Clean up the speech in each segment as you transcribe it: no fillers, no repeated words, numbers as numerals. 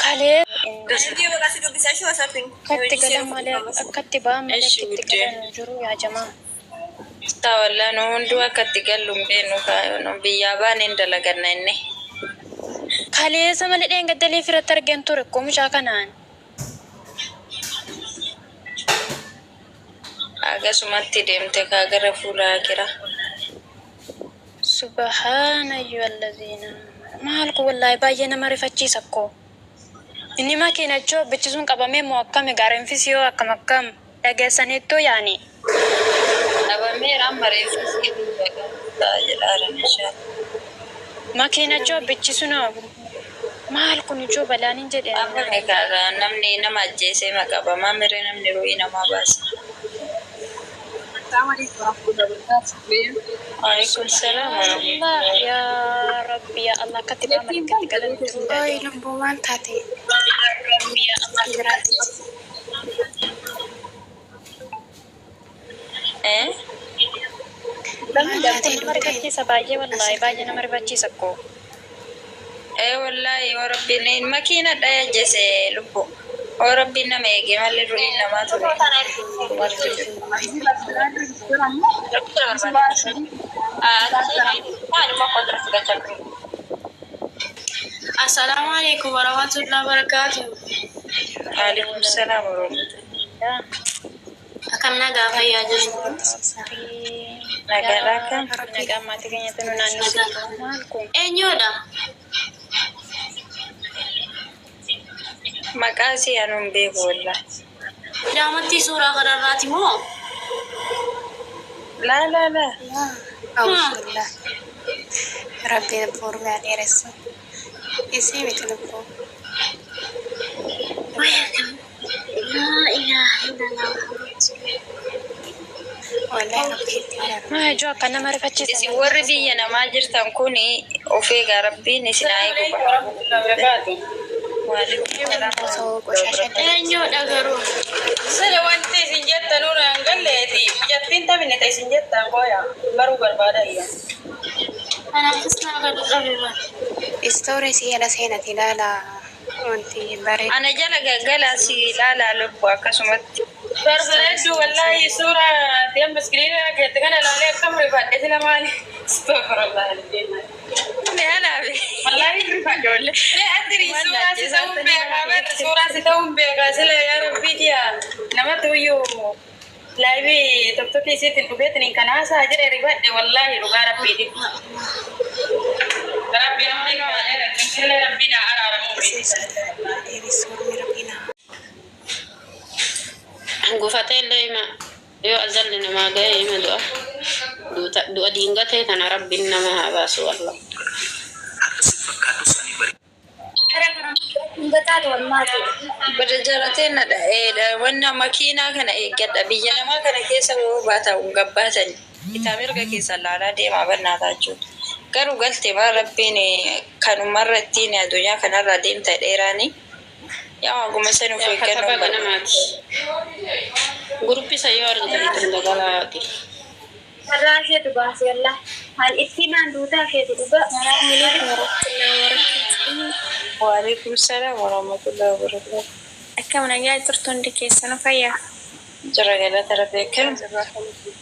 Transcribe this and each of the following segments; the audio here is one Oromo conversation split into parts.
Kalee akkatti galan malee akkatti ba'an malee Eshi akkitti wuddee. galan hin jiru yaa jamaa. Taa wallah nu hunduu akka itti gallu hin beeknu kaa nu biyyaa baane hin dalaganna inni. Kaleessa malee dheengaddalee firatti argeen ture koo mucaa kanaan. Hagasumatti deemte kaa gara fuula aakiraa. Subahaana ayyuhallaziina maal kun wallaahi baay'ee nama rifachiisa koo. Inni makiinachoo bichi sun qabamee moo akkami gaa reenfisi yoo akkam akkam dhageessaniittuu yaani. Qabameera amma reeffi isii biyya galuuf ta'a jedhaaran inshallah. Makiinachoo bichi sunoo maal kun ijoo balaan hin jedhe ani Qabame kaa namni nama ajjeesee ma qabama miree namni ru'ii namaa baasa. Assalamu alaikum warahmatullahi wabarakatuh. Waalaikum salaam Subhaanallah warahmatullahi. yaa rabbi yaa Allah akkatti ba'an malee akkatti galan hin jiru yaa Oi, jamaa. lubbuu maal taate? Jiraate. Eh? Maal Kun taate nama duutee? rifachiisa baay'ee wallaahi baay'ee nama rifachiisa koo. Ee wallaahi yoo rabbiin makiina dhaya ajjeese lubbu. Yoo rabbiin nama eege malee ru'iin namaa ture. Marti jiru. Assalamu alaikum warahmatullahi wabarakatuh. Waalaikum salaam warahmatullahi. Akkam nagaa fayyaa jirtu? Nagaadhaa akkam? Nagaa maatii keenyatti nu naannessitu maal kun? Eenyudha? Maqaa isii anuu hin beeku wallaahi. Daamatti suuraa kanarraati moo? Laa laa laa. Auzubillah. Rabbiin lubbuu haa dheeressu. Isii miti lubbuu. Laa ilaaha illallah Muhammad Rasulullah. Wallahi rabbi itti araarama. Maa ijoo akka nama rifachiisa Isin warri biyya namaa jirtan kun of eegaa rabbiin isin haa eegu. Assalamu alaikum warahmatullahi wabarakatuh. Waalaikum salaam Osoo warahmatullahi qoshasha wabarakatuh. Eenyudha garuu? Sila wanti isin jettan nuun hin galleeti. Mucattiin taphni ta isin jettan qoya baruu barbaada iyya. Kanaafis naa galu dhabe bara. Istoori isii jala seenati ilaala wanti bareedu. Ana jala galgalaa si ilaalaa lubbu akkasumatti. Barbareeddu wallaahi suuraa ati amma iskiriina keetti kana ilaalee akkam rifadhe sila maali? Astaghfirullah alazim. Ni alaabe. Wallaahi rifadhe. Ijoollee. Mee adri Waan suuraa si ajjeesaa ta'uun tanii beekaa bar suuraa si ta'uun beekaa sila yaa rabbii tiya namatti uyyuu laayivii tokkotti isiitiin dhufeetiin kan haasaa jedhe rifadhe wallaahi dhugaa rabbiiti. Rabbi namni sila rabbiin haa araaramu Isii haa dheeressu ormi rabbiin haa. Gufatee illee hima yoo azalli namaa ga'e hima du'a. Duuta du'a diingatee tana rabbiin nama haa baasu wallah. Akka sif fakkaadhus ani bari. Bada jaratee na wanna makiinaa kana eeggadha. Biyya namaa kana keessa yoo baatan gabbaatan bitaa mirga keessa laalaa deemaa bannaa taachuudha. Garuu galte maa rabbiin kanumarra ittiin addunyaa kanarraa deemta dheeraani. Yaa haguma san of Yaa eeggannoon katabaa barbaada. ganamaati. Guruppi isa yoo argitan ittiin dabalaati. Carraa isheetu baase Allah. Maal ittiin naan duutaa isheetu dhugaa. Assalamu alaikum warahmatullahi wabarakatuh. Waalaikum salaam warahmatullahi wabarakatuh. Akkam nagaa jirtu hundi keessanuu fayyaa? Jira galata rabbi akkam.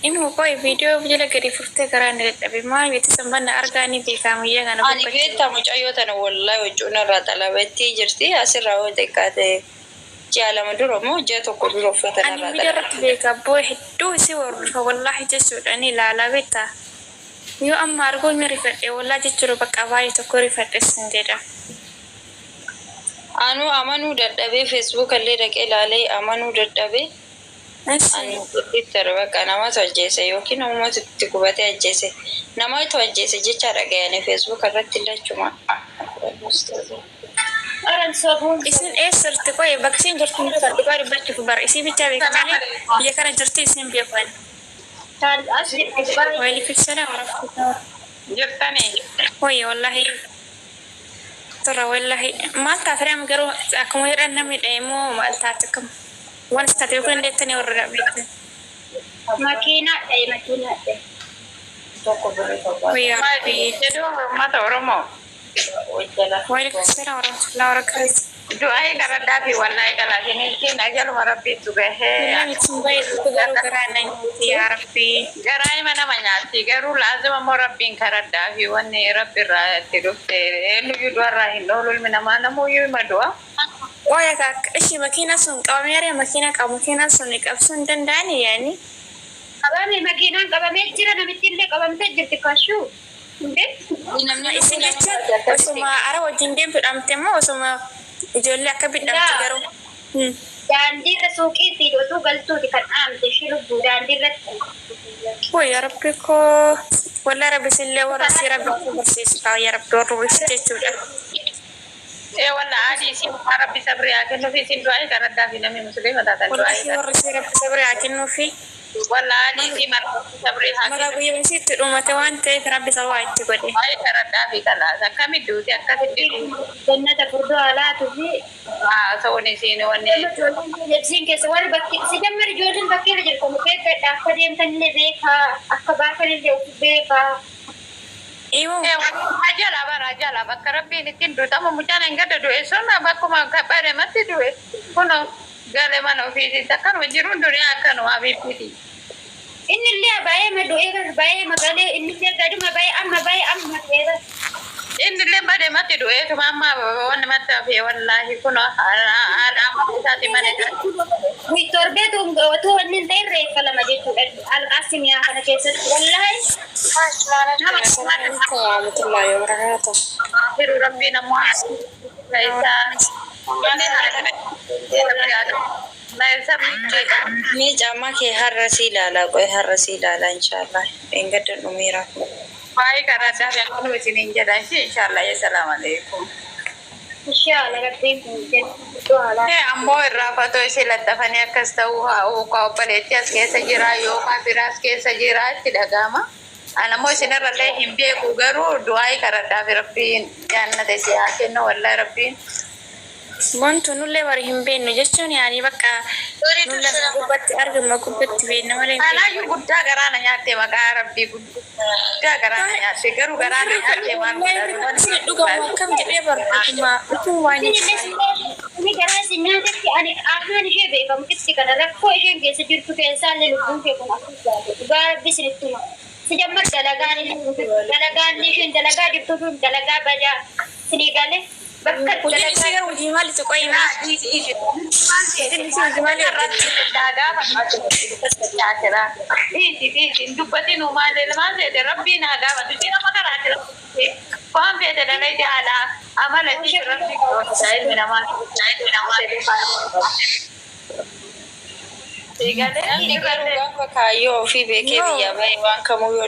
Imu qoy viidiyoo jala gadi furtee garaa na dadhabe maal beekti sanbanna argaa ni beekaa miyya kana Ani boqqochuu. beektaa mucayyoo tana wallahi huccuun irraa xalabattee jirti asirraa yoo xiqqaate Ji'a 2 dura moo ji'a 1 dura uffata Ani narraa miidiyaa irratti xalafte. beeka abboo hedduu isii hordofa wallaahi jechuudha ni ilaalaa beektaa yoo amma arguu ni rifadhe wallaahi jechuudha bakka baay'ee tokko rifadhe sin jedha. Anuu amanuu dadhabee Facebook illee dhaqee ilaalee amanuu dadhabee ani Twitter bakka namatu ajjeese yookiin namumatu itti gubatee ajjeese namatu ajjeese jechaa dhaga'e ani Facebook irratti illee achuma. Isin eessa jirti qoy bakka isin jirtu hin beekan dhugaa dubbachuuf bar isii bichaa beeka malee biyya kana jirti isin beeku ani. Waalaikum salaam warahmatullahi. Jirtanii. Wayya wallahi turra wallahi maal taate amma garuu akkuma jedhan namni dha'e moo maal taate akkam waan isa taate beekuu dandeettanii warra beektan. Makiinaa dha'e makiinaa dha'e. Tokko birrii 70. Wayya rabbii. Jedhu uummata Oromoo. Waalaikum salaam warahmatullahi wabarakatuh. Du'aa kadhadhaa fi wallaahi qalaatiin ajaluma rabbiitu gahee. Wallahi isin baay'ee tokko garuu garaa na nyaate yaa rabbii. Garaa hima nama nyaatti garuu laazima immoo rabbiin kadhadhaa fi wanni rabbi irraa itti dhufte eenyuyyuu du'arraa hin oolu ilmi namaa namuyyuu hima du'a. Qoya ka ishi makiina sun qabamee ree makiina qabu makiina sun qabsuu hin danda'ani yaani. Qabame makiinaan qabamee jira namitti illee qabamtee jirti kashuu. Hin Namni Isin lubbuu nama jechuun baate akkamitti osuma ara wajjin deemtu dhamte moo osuma ijoollee akka bidhamte Laa garuu. Daandiirra suuqii fi otuu galtuuti kan dhaamte ishii lubbuu daandiirratti. Woy yaa rabbi koo wallahi rabbi isinillee warra isii rabbi isin barsiisu kaa yaa rabbi warra isii jechuudha. Ee walla adii isin rabbi sabrii haa kennuufi isin du'aa kadhadhaa fi namni muslima taatan du'aa Wallahi warra isii rabbi sabrii haa kennuufi. Walla adii isii mara rabbi sabrii haa Mara kennuufi. guyyuma isiitti dhumate waan ta'eef rabbi sababa itti godhe. Du'aa kadhadhaa fi kalaas akkamitti duuti akkasitti duuti. Jannata furdoo haa laatufi. Haasa'uun isiin wanni. Ijoolleen keessa warri bakki si jammar ijoolleen bakkee irra jirtan of eeggadha akka deemtanillee beekaa akka baatanillee of beekaa. Iwuu. Ajala bara ajala bakka rabbiin ittiin duutamu mucaan hin gadda du'e sun bakkuma badematti du'e kuno gale mana ofiisitti akkanuma jiruun duniyaa akkanuma habiibtiiti. Inni illee baay'ee ma du'ee bar baay'ee magalee inni illee gaduma baay'ee amma baay'ee amma du'ee bar. Inni illee badematti du'eetuma amma wanni matti hafe wallaahi kuno haadha amala isaati mana isaati. Torbeetu otoo wanni hin ta'in reeffa lama jechuudha alqaasimiyaa kana keessatti wallaahi. Assalamualaikum warahmatullahi wabarakatuh. Jiru rabbiin ammoo isaa Mee caammaa kee har'a si ilaalaa qoy har'a si ilaalaa inshaallah dheengadda dhumeera. Baay'ee karaa addaa fi akkanuma isiniin jedha ishee inshaallah ya salaam alaikum. Inshallah rabbiin kun jannata Ee ammoo irraa fatoo ishee laxxafanii akkas ta'uu haa yookaan obboleettii as keessa jira yookaan biraas keessa jira itti dhaga'ama. Ana ammoo isinirrallee hin beeku garuu du'aa'ii kadhadhaa fi rabbiin jannata isii haa kennu wallahi rabbiin. Wantu nullee bari hin beeknu jechuun yaani bakka nun lafa gubbatti argama gubbatti beekna malee hin beeknu. Kanaayyuu guddaa garaa na nyaatte maqaa rabbii guddaa garaa na nyaatte garuu garaa na nyaatte maal godhaa Isin dhugamu akkam jedhee barbaaduma utuu waan Inni garaa isin nyaatetti ani qaamaan ishee beekamu itti kana rakkoo isheen keessa jirtu keessaa illee lubbuun kee kun akkas baate dhugaa rabbi isinitti hima. Si jammar dalagaan dalagaan isheen dalagaa jirtu tun dalagaa badaa isinii galee bakka Hojiin isii dalagaa garuu hojii maaliiti qoyima? Hojiin isii hojii maalii hojjetti? Dubbatin maal maal seete rabbiin haa gaafatu isheen amma karaa jira waan feete dalayte haala amala ishee rabbi qabata ilmi namaa. Namni garuu gaafa kaayyoo ofii beekee biyyaa bahe waan kamuu yoo